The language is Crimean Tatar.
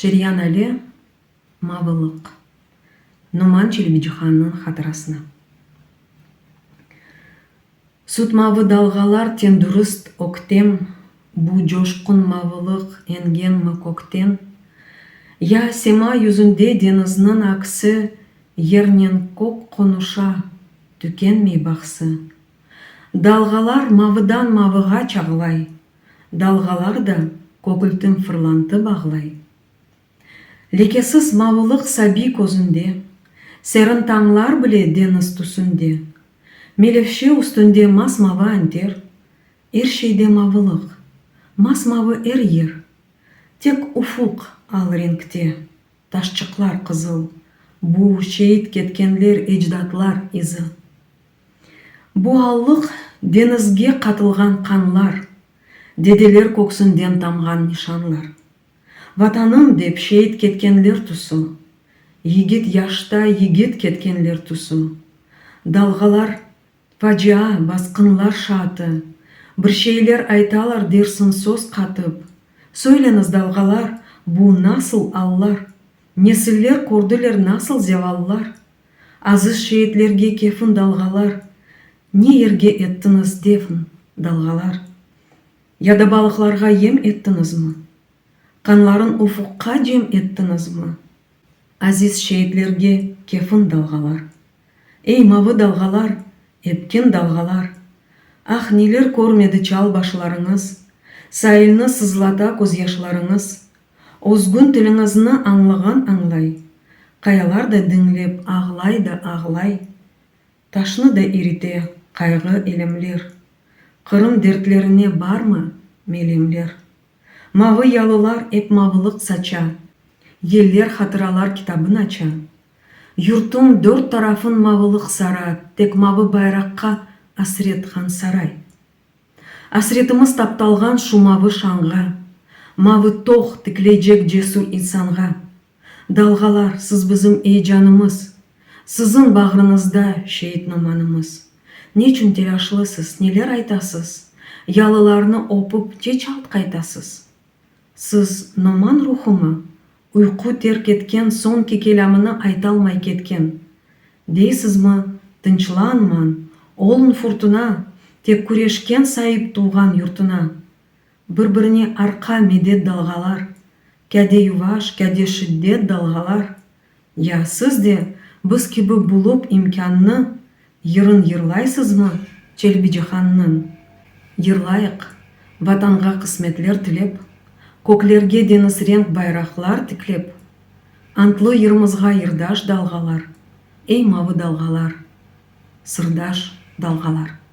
Şeryan Ali, Mavılıq. Noman Çelebicihannıñ hatırasına. Süt mavı dalğalar tendürist öktem, Bu coşqun mavılıq engenmi kökten? Ya sema yüzünde deñizniñ aksi Yernen kök qonuşa, tükenmey bahsı? Dalğalar mavıdan mavığa çağlay, Dalğalar da kökültim fırlantı bağlay. Lekesiz mavılıq sabiy közünde, Serin tañlar bile deñiz tüsünde. Melevşe üstünde mas-mavı anter, Er şeyde mavılıq, mas-mavı er yer. Tek ufuq al renkte, taşçıqlar qızıl, Bu şeit ketkenler ecdatlar izi. Bu allıq deñizge qatılğan qanlar, Dedeler köksünden tamğan nişanlar. Vatanım dep şeit ketkenler tüsü, Yigit yaşta yigit ketkenler tüsü. Dalğalar, facia, basqınlar şaatı, Bir şeyler aytalar dersiñ söz qatıp, Söyleñiz, dalğalar, bu nasıl allar, Nesiller kördiler nasıl zevallar? Aziz şeitlerge kefin dalğalar, Ne yerge ettiñiz defn, dalğalar? Ya da balıqlarğa yem ettiñizmi? Qanların ufuqqa cem ettiñizmi? Aziz şeitlerge kefin dalğalar. Ey, mavı dalğalar, epkin dalğalar! Ah, neler körmedi çal başlarıñız, Sailni sızlata közyaşlarıñız. Özgün tiliñizni añlağan añlay, Qayalar da diñlep ağlay da ağlay. Taşnı da irite qayğı-elemler, Qırım dertlerine barmı melemler? Mavı yalılar ep mavılıq saça, Yeller hatıralar kitabın aça. Yurtum dört tarafın mavılıq sara, Tek mavı bayraqqa asret Hansaray. Asretimiz taptalğan şu mavı şanğa, Mavı toq tikleycek cesür insanğa. Dalğalar, siz bizim eyecanımız, Siziñ bağrıñızda şeit Nomanımız. Neçün telâşlısız, neler aytasız, Yalılarnı öpüp çeçalt qaytasız? Siz Noman ruhumı, uyqu terk etken Soñki kelâmını aytalmay ketken? Deysizmi, tınçlanmañ, olun furtuna, Tek küreşken saip tuvğan yurtuna? Bir-birine arqa medet dalğalar, Kâde yuvaş, kâde şiddet dalğalar. Ya siz de biz kibi bulup imkânnı, Yırın yırlaysızmı Çelebicihannıñ? Yırlayıq, Vatanğa qısmetler tilep, Köklerge deñiz renk bayraqlar tiklep, Antlı yırımızğa yırdaş dalğalar, Ey, mavı dalğalar, sırdaş dalğalar!